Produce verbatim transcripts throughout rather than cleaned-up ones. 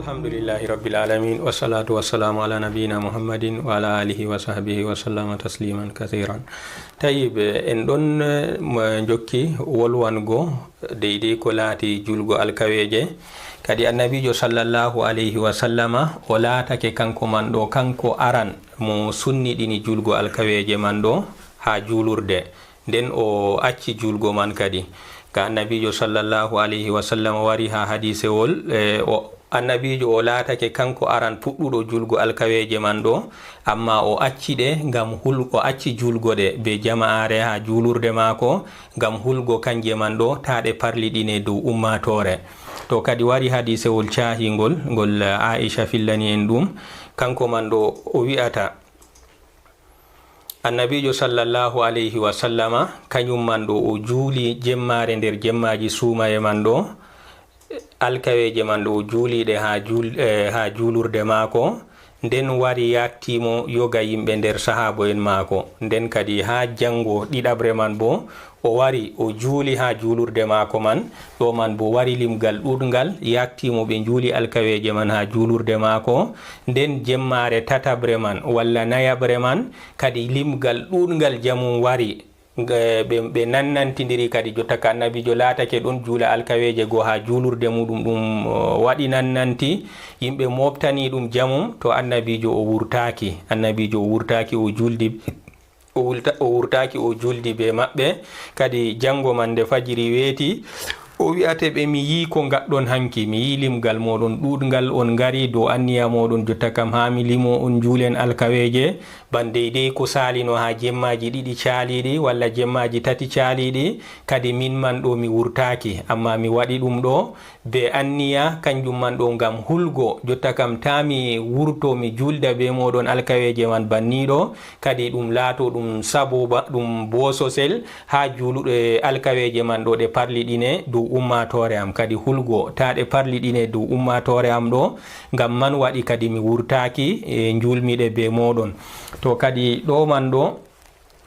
Alhamdulillahi Rabbil Alamin, wassalatu wassalamu ala nabiyyina Muhammadin wa ala alihi wa sahbihi wa sallama tasliman kathiran. Tayyib, en ɗon, eh, mo jokki wolwango deydey ko laati julgo alkaweeje. Kadi Annabiijo sallallahu alayhi wa sallama o laatake kanko man ɗo, kanko aran mo sunniɗini julgo alkaweeje man ɗo haa juulurde. Nden o acci julgo man kadi. Ka Annabiijo sallallahu alayhi wa sallama wari haa hadiisewol, eh, o Annabiijo o laatake kanko aran puɗɗuɗo julgo alkaweeje man ɗo, amma o acci ɗe ngam hul-, o acci julgo ɗe be jama'aare haa juulurde maako, ngam hulgo kanje man ɗo, taa ɗe parliɗine dow ummaatoore. To kadi wari hadiisewol caahingol, ngol Aisha fillani en ɗum, kanko man ɗo o wi'ata, Annabiijo sallallahu alayhi wa sallama, kañum man ɗo o juuli jemmaare nder jemmaaji suumaye man ɗo, alkaweeje man ɗo o juuli ɗe haa juul-, eh, haa juulurde maako, nden wari yaatti mo yoga yimɓe nder sahaabo'en maako. Nden kadi haa janngo ɗiɗaɓre man boo, o wari, o juuli haa juulurde maako man, ɗo man boo wari limgal ɗuuɗngal, yaatti mo ɓe njuuli alkaweeje man haa juulurde maako. Nden jemmaare tataɓre man, walla nayaɓre man, kadi limgal ɗuuɗngal jamum wari. Nge-, ɓe, ɓe nannantindiri kadi, jotta ka Annabiijo laatake ɗon juula alkaweeje goo haa juulurde muuɗum, ɗum, o, waɗi nannanti, yimɓe mooɓtani ɗum jamum, to Annabiijo o wurtaaki. Annabiijo o wurtaaki, o juuldi, o wulta-, o wurtaaki, o juuldi bee maɓɓe. Kadi janngo man nde fajiri weeti, o wi'ate ɓe, "Mi yi'i ko ngaɗɗon hanki, mi yi'i limgal mooɗon ɗuuɗngal, on ngari dow anniya mooɗon, jotta kam haa mi limo on njuulen alkaweeje, ban deydey ko saalino haa jemmaaji ɗiɗi caaliiɗi, walla jemmaaji tati caaliiɗi, kadi min man ɗo mi wurtaaki, ammaa mi waɗi ɗum ɗo bee anniya, kanjum man ɗo ngam hulgo, jotta kam taa mi wurto mi juulda bee mooɗon alkaweeje man banniiɗo." Kadi ɗum laato ɗum sabooba, ɗum bososel haa juuluɗe alkaweeje man ɗo ɗe parliɗine dow ummaatoore am. Kadi hulgo taa ɗe parliɗine dow ummaatoore am ɗo, ngam man waɗi kadi mi wurtaaki, e, njuulmi ɗe bee mooɗon. To kadi ɗo man ɗo,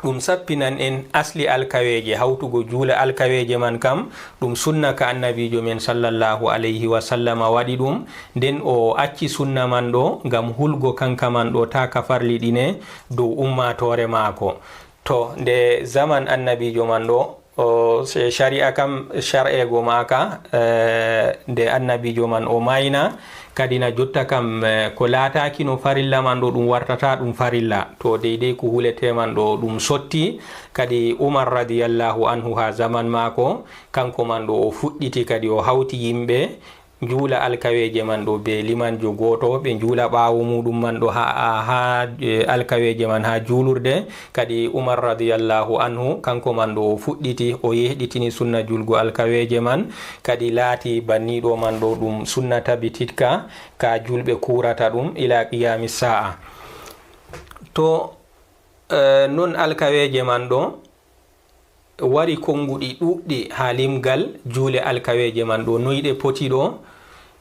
ɗum sappinan en asli alkaweeje, hawtugo juula alkaweeje man kam, ɗum sunna ka Annabiijo men sallallahu alayhi wa sallama waɗi ɗum, nden o acci sunna man ɗo ngam hulgo kanka man ɗo taa ka farliɗine dow ummaatoore maako. To, nde zaman Annabiijo man ɗo, o, se-, shari'a kam shar'eego maaka, eh, nde Annabiijo man o maayna, kadi na jotta kam, eh, ko laataakino farilla man ɗo, ɗum wartataa ɗum farilla. To, deydey ko huletee man ɗo, ɗum sotti. Kadi Umar radiyallahu anhu, haa zaman maako, kanko man ɗo o fuɗɗiti, kadi o hawti yimɓe, njuula alkaweeje man ɗo bee limanjo gooto, ɓe njuula ɓaawo muuɗum man ɗo haa, haa, eh, alkaweeje man haa juulurde. Kadi Umar radiyallahu anhu, kanko man ɗo o fuɗɗiti, o yehɗitini sunna juulgo alkaweeje man, kadi laati banniiɗo man ɗo ɗum sunna tabititka, ka juulɓe kuurata ɗum ila qiyaami saa'a. To, eh, non alkaweeje man ɗo, wari konnguɗi ɗuuɗɗi haa limgal juule alkaweeje man ɗo, noy ɗe poti ɗo,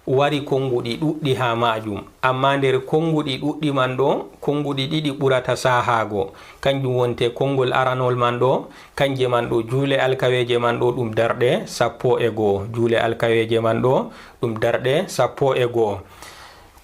wari konnguɗi ɗuuɗɗi haa maajum. Ammaa nder konnguɗi ɗuuɗɗi man ɗo, konnguɗi ɗiɗi ɓurata saahaago. Kanjum wonte konngol aranol man ɗo, kanje man ɗo, juule alkaweeje man ɗo, ɗum darɗe sappo e go'o. Juule alkaweeje man ɗo, ɗum darɗe sappo e go'o.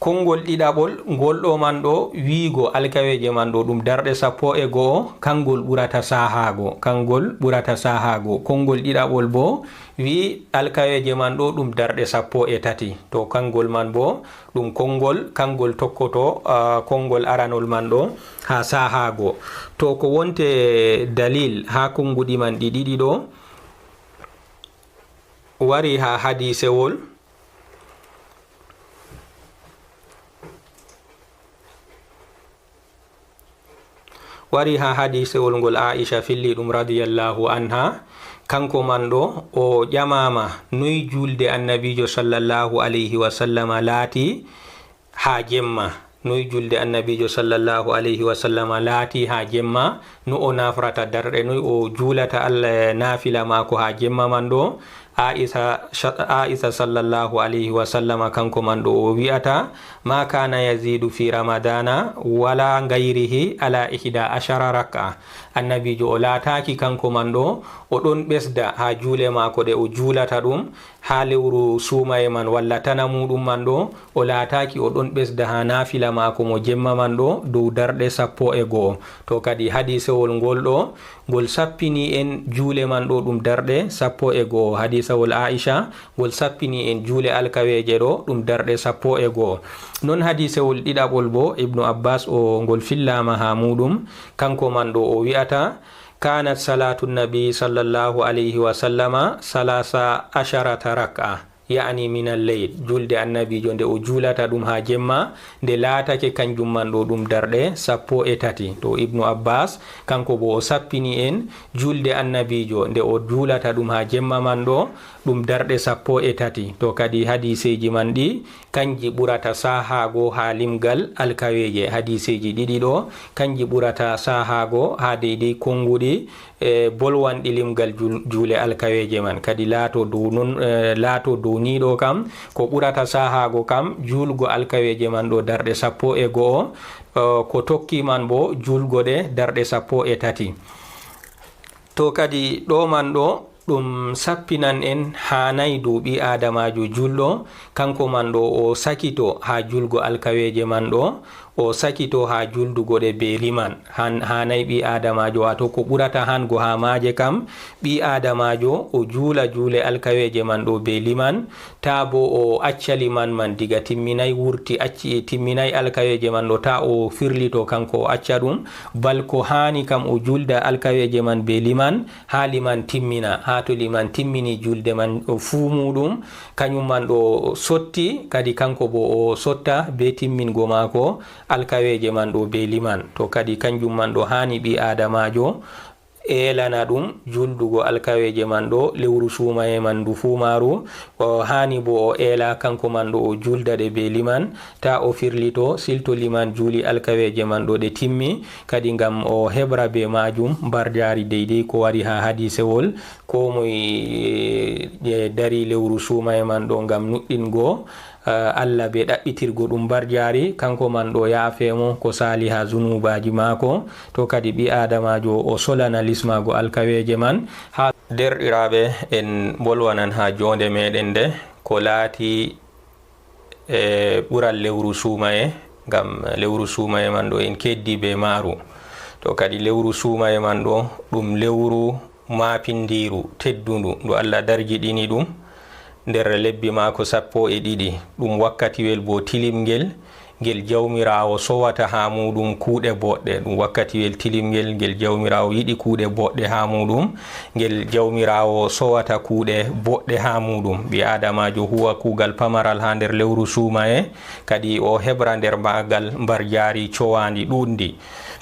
Konngol ɗiɗaɓol, ngol ɗo man ɗo, wiigo alkaweeje man ɗo, ɗum darɗe sappo e go'o, kangol ɓurata saahaago, kangol ɓurata saahaago. Konngol ɗiɗaɓol boo, wi'i alkaweeje man ɗo, ɗum darɗe sappo e tati. To, kangol man boo, ɗum konngol, kangol tokkoto, ah, konngol aranol man ɗo, haa saahaago. To, ko wonte dalil haa konnguɗi man ɗi ɗiɗi ɗo, wari haa hadiisewol, wari haa hadiisewol ngol Aisha filli ɗum radiyallahu anha, kanko man ɗo o ƴamaama noy juulde Annabiijo sallallahu alayhi wa sallama laati haa jemma, noy juulde Annabiijo sallallahu alayhi wa sallama laati haa jemma, no o nafrata darɗe, noy o juulata Allah naafila maako haa jemma man ɗo. Aisha, Aisha sallallahu alayhi wa sallama, kanko man ɗo o wi'ata, "Ma kana yazidu fi Ramadana wala ghayrihi ala ihda ashara rak'a." Annabiijo o laataaki kanko man ɗo, o ɗon ɓesda haa juule maako ɗe o juulata ɗum, haa lewru suumaye man walla tana muuɗum man ɗo, o laataaki o ɗon ɓesda haa naafila maako mo jemma man ɗo dow darɗe sappo e go'o. To kadi hadiisewol ngol ɗo, ngol sappini en juule man ɗo ɗum darɗe sappo e go'o. Hadiisewol Aisha, ngol sappini en juule alkaweeje ɗo ɗum darɗe sappo e go'o. Non hadiisewol ɗiɗaɓol bo, Ibnu Abbas o ngol fillaama haa muuɗum, kanko man ɗo o wi'ata, "Kanat salatu nabi sallallahu alayhi wa sallama salasa asharata rak'a, ya'ni min al-layl." Julde Annabiijo nde o juulata ɗum haa jemma, nde laatake kanjum man ɗo ɗum darɗe sappo e tati. To Ibnu Abbas, kanko bo o sappini en julde Annabiijo nde o juulata ɗum haa jemma man ɗo, ɗum darɗe sappo e tati. To kadi hadiiseeji man ɗi, kanji ɓurata saahaago haa limgal alkaweeje. Hadiiseeji ɗiɗi ɗo, kanji ɓurata saahaago haa deydey konguɗi, e bolwanɗi limgal jul-, juule alkaweeje man. Kadi laato dow non, e, laato dow ni ɗo kam, ko ɓurata saahaago kam, juulgo alkaweeje man ɗo darɗe sappo e go'o, e, ko tokki man bo, juulgo ɗe darɗe sappo e tati. To kadi ɗo man ɗo, ɗum sappinan en haanay dow ɓii aadamaajo julɗo, kanko man ɗo o sakito haa julgo alkaweeje man ɗo, o sakito haa juldugo ɗe be liman. Han-, haanay ɓii aadamaajo, waato ko ɓurata han go haa maaje kam, ɓii aadamaajo o juula juule alkaweeje man ɗo be liman, taa bo o acca liman man diga timminay wurti, acci timminay alkaweeje man ɗo, taa o firlito kanko o acca ɗum, bal ko haani kam o julda alkaweeje man be liman, haa liman timmina, haa to liman timmini julde man o fuu muuɗum, kanyum man ɗo sotti, kadi kanko bo o sotta be timmingo maako alkaweeje man ɗo be liman. To kadi kanjum man ɗo haani ɓii aadamaajo eelana ɗum juldugo alkaweeje man ɗo lewru suumaye man ndu fuu maaru. O haani bo o eela kanko man ɗo o julda ɗe be liman, taa o firlito, silto liman juuli alkaweeje man ɗo ɗe timmi, kadi ngam o heɓra be maajum mbarjaari deydey ko wari haa hadiisewol, koo moy, e, e, dari lewru suumaye man ɗo ngam nuɗɗingo, e, Allah be ɗaɓɓitirgo ɗum mbarjaari, kanko man ɗo yaafe mo ko saali haa zunuubaaji maako. To kadi ɓii aadamaajo o solana lismaago alkaweeje man. Haa derɗiraaɓe, en mbolwanan haa joonde meeɗen nde ko laati e ɓural lewru suumaye, ngam lewru suumaye man ɗo en keddi be maaru. To kadi lewru suumaye man ɗo, ɗum lewru maapindiiru, teddundu, ndu Allah darjiɗini ɗum nder lebbi maako sappo e ɗiɗi. Ɗum wakkatiwel bo tilimngel, ngel Jawmiraawo sowata haa muuɗum kuuɗe boɗɗe. Ɗum wakkatiwel tilimngel, ngel Jawmiraawo yiɗi kuuɗe boɗɗe haa muuɗum, ngel Jawmiraawo sowata kuuɗe boɗɗe haa muuɗum. Ɓii aadamaajo huwa kuugal pamaral haa nder lewru suumaye, kadi o heɓra nder maagal mbarjaari cowaandi ɗuuɗndi.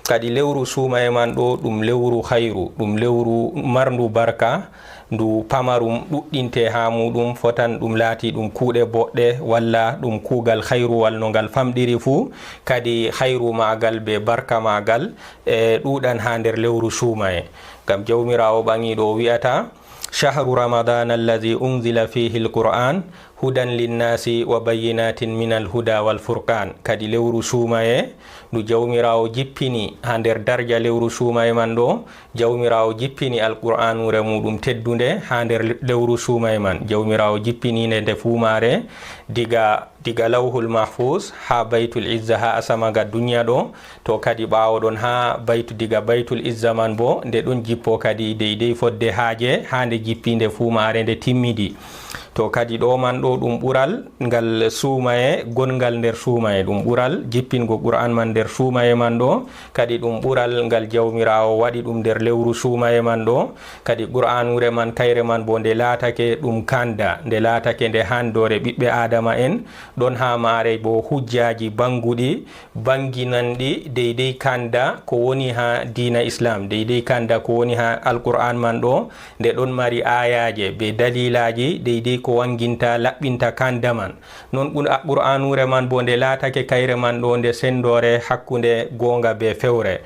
Kadi lewru suumaye man ɗo, ɗum lewru hayru, ɗum lewru marndu barka, ndu pamarum ɗuɗɗinte haa muuɗum, fotan ɗum laati ɗum kuuɗe boɗɗe, walla ɗum kuugal hayruwal no ngal famɗiri fuu, kadi hayru maagal be barka maagal, e, ɗuuɗan haa nder lewru suumaye. Ngam Jawmiraawo ɓaŋiiɗo o wi'ata, "Shahru Ramadana allazi unzila fihi al-Qur'an hudan linnasi wa bayyinatin min al-huda wal furqan." Kadi lewru suumaye, ndu Jawmiraawo jippini haa nder darja lewru suumaye man ɗo, Jawmiraawo jippini Alqur'aanuure muuɗum teddunde haa nder lewru suumaye man. Jawmiraawo jippini nde, nde fuu maare, diga, diga Lawhul Mahfuus haa Baytul Izza, haa asama ga dunya ɗo. To kadi ɓaawo ɗon haa Baytu-, diga Baytul Izza man boo, nde ɗon jippo kadi deydey fodde haaje, haa nde jippi nde fuu maare nde timmidi. To kadi ɗo man ɗo ɗum ɓural ngal suumaye, gonngal nder suumaye, ɗum ɓural jippingo Qur'aan man nder suumaye man ɗo, kadi ɗum ɓural ngal Jawmiraawo waɗi ɗum nder lewru suumaye man ɗo, kadi Qur'aanuure man kayre man boo nde laatake ɗum kanda, nde laatake nde handoore ɓiɓɓe Aadama en, ɗon haa maare boo hujjaaji bannguɗi, bannginanɗi deydey kanda ko woni haa diina Islaam, deydey kanda ko woni haa Alqur'aan man ɗo, nde ɗon mari aayaaje be daliilaaji deydey ko wannginta, laɓɓinta kanda man. Non Qur-, Qur'aanuure man boo nde laatake kayre man ɗo nde senndoore hakkunde goonga be fewre.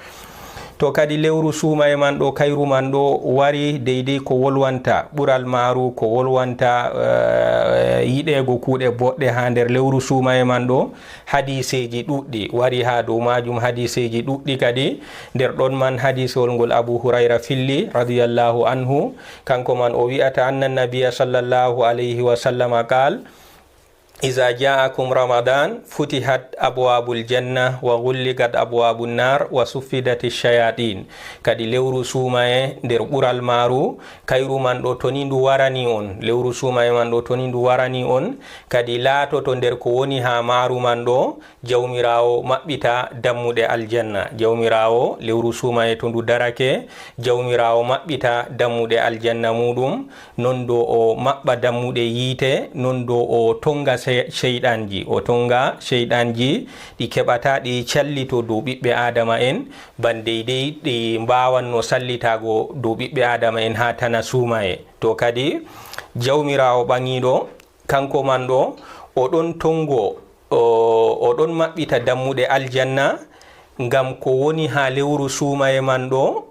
To kadi lewru suumaye man ɗo, kayru man ɗo wari deydey ko wolwanta, ɓural maaru ko wolwanta, eh, yiɗeego kuuɗe boɗɗe haa nder lewru suumaye man ɗo. Hadiiseeji ɗuɗɗi wari haa dow maajum, hadiiseeji ɗuɗɗi kadi. Nder ɗon man hadiisewol ngol Abu Hurayra filli, radiyallahu anhu, kanko man o wi'ata, anna nabiya sallallahu alayhi wa sallama qaal, "Iza ja'akum Ramadan, futihat abwabul janna wa ghulliqat abwabun nar wa suffidat ash-shayatin." Kadi lewru suumaye nder ɓural maaru, kayru man ɗo, to ni ndu warani on, lewru suumaye man ɗo, to ni ndu warani on, kadi laatoto nder ko woni haa maaru man ɗo, Jawmiraawo maɓɓita dammuɗe aljanna. Jawmiraawo, lewru suumaye to ndu darake, Jawmiraawo maɓɓita dammuɗe aljanna muuɗum, non do o maɓɓa dammuɗe yiite, non do o tonga se-, seyɗanji, o tonga seyɗanji, ɗi keɓata ɗi callito dow ɓiɓɓe Aadama'en, ban deydey ɗi mbaawanno sallitaago dow ɓiɓɓe Aadama'en haa tana suumaye. To kadi, Jawmiraawo ɓaŋiiɗo, kanko man ɗo, o ɗon tongo, o, o ɗon maɓɓita dammuɗe aljanna, ngam ko woni haa lewru suumaye man ɗo,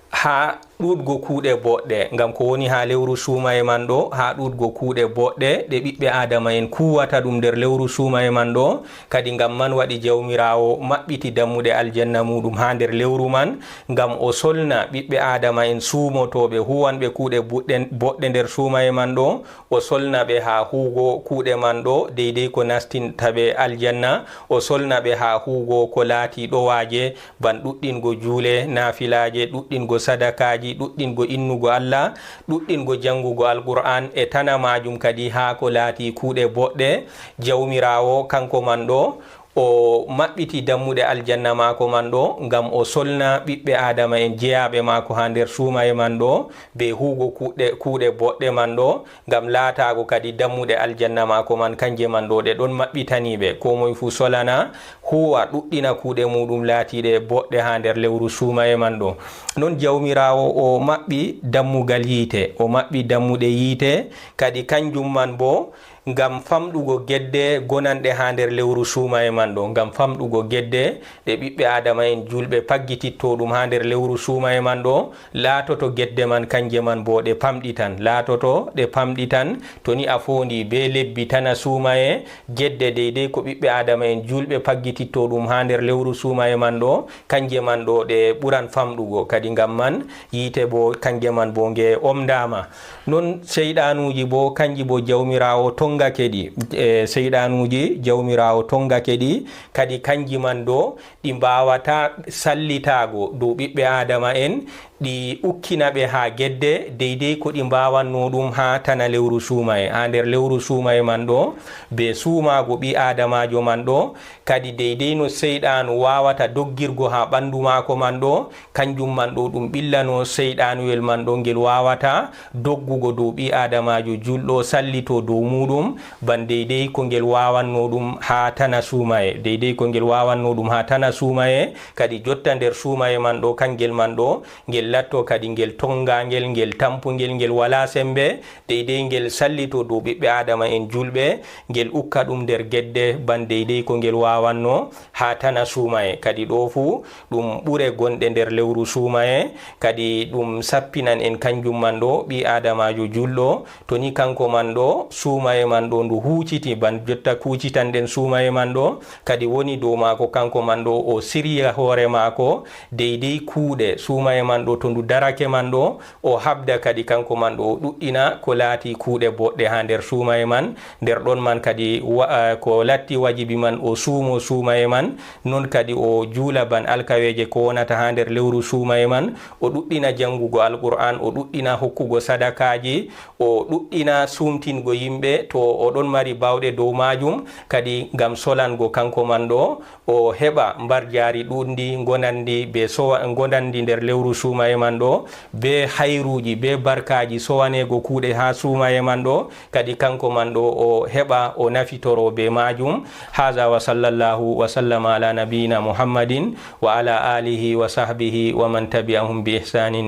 haa ɗuuɗgo kuuɗe boɗɗe, ngam ko woni haa lewru suumaye man ɗo, haa ɗuuɗgo kuuɗe boɗɗe ɗe ɓiɓɓe Aadama'en kuuwata ɗum nder lewru suumaye man ɗo, kadi ngam man waɗi Jawmiraawo maɓɓiti dammuɗe aljanna muuɗum haa nder lewru man, ngam o solna ɓiɓɓe Aadama'en suumotooɓe, huuwanɓe kuuɗe buɗɗe-, boɗɗe nder suumaye man ɗo, o solna ɓe haa huugo kuuɗe man ɗo, deydey ko nastinta ɓe aljanna, o solna ɓe haa huugo ko laati ɗowaaje, ban ɗuɗɗingo juule, naafilaaje, ɗuɗɗingo sadakaaji, ɗuɗɗingo innugo Allah, ɗuɗɗingo janngugo Alqur'aan, e tana maajum kadi haa ko laati kuuɗe boɗɗe. Jawmiraawo, kanko man ɗo, o maɓɓiti dammuɗe aljanna maako man ɗo, ngam o solna ɓiɓɓe Aadama'en jeyaaɓe maako haa nder suumaye man ɗo, be huugo kuuɗe, kuuɗe boɗɗe man ɗo, ngam laataago kadi dammuɗe aljanna maako man, kanje man ɗo ɗe ɗon maɓɓitani ɓe. Koo moy fuu solana, huuwa, ɗuɗɗina kuuɗe muuɗum laatiiɗe boɗɗe haa nder lewru suumaye man ɗo. Non Jawmiraawo o maɓɓi dammugal yiite, o maɓɓi dammuɗe yiite, kadi kanjum man boo ngam famɗugo gedde gonanɗe haa nder lewru suumaye man ɗo, ngam famɗugo gedde ɗe ɓiɓɓe Aadama'en juulɓe paggititto ɗum haa nder lewru suumaye man ɗo, laatoto gedde man kanje man boo ɗe pamɗitan, laatoto ɗe pamɗitan, to ni a foondi bee lebbi tana suumaye, gedde deydey ko ɓiɓɓe Aadama'en juulɓe paggititto ɗum haa nder lewru suumaye man ɗo, kanje man ɗo ɗe ɓuran famɗugo, kadi ngam man yiite boo kanje man boo nge omndaama. Non seyɗanuuji boo, kanji boo Jawmiraawo tongake ɗi. E, seyɗanuuji Jawmiraawo tongake ɗi, kadi kanji man ɗo ɗi mbaawataa sallitaago dow ɓiɓɓe Aadama'en, ɗi ukkina ɓe haa gedde, deydey ko ɗi mbaawanno ɗum haa tana lewru suumaye. Haa nder lewru suumaye man ɗo, bee suumaago ɓii Aadamaajo man ɗo, kadi deydey no seyɗaanu waawata doggirgo haa ɓandu maako man ɗo, kanjum man ɗo ɗum ɓillano seyɗaanuyel man ɗo, ngel waawata doggugo dow ɓii Aadamaajo juulɗo sallito dow muuɗum, ban deydey ko ngel waawanno ɗum haa tana suumaye, deydey ko ngel waawanno ɗum haa tana suumaye, kadi jotta nder suumaye man ɗo, kangel man ɗo, ngel latto kadi ngel tongaangel, ngel tampungel, ngel walaa sembe, deydey ngel sallito dow ɓiɓɓe Aadama'en juulɓe, ngel ukka ɗum nder gedde, ban deydey ko ngel waawanno haa tana suumaye. Kadi ɗo fuu ɗum ɓure gonɗe nder lewru suumaye, kadi ɗum sappinan en kanjum man ɗo ɓii Aadamaajo juulɗo, to ni kanko man ɗo suumaye man ɗo ndu huuciti, ban jotta kuucitanɗen suumaye man ɗo, kadi woni dow maako kanko man ɗo o sirya hoore maako, deydey kuuɗe suumaye man ɗo, to ndu darake man ɗo, o haɓda kadi kanko man ɗo o ɗuɗɗina ko laati kuuɗe boɗɗe haa nder suumaye man. Nder ɗon man kadi wa-, eh, ko latti wajibi man o suumo suumaye man, non kadi o juula ban alkaweeje ko wonata haa nder lewru suumaye man, o ɗuɗɗina janngugo Alqur'aan, o ɗuɗɗina hokkugo sadakaaji, o ɗuɗɗina suumtingo yimɓe to o ɗon mari baawɗe dow maajum, kadi ngam solango kanko man ɗo, o heɓa mbarjaari ɗuuɗndi ngonanndi be sowa-, ngonanndi nder lewru suumaye man ɗo, be hayruuji, be barkaaji sowaneego kuuɗe haa suumaye man ɗo, kadi kanko man ɗo o heɓa o nafitoro be maajum. Haza wa sallallahu wa sallama ala nabiyina Muhammadin wa ala alihi wa sahbihi wa man tabi'ahum bi ihsanin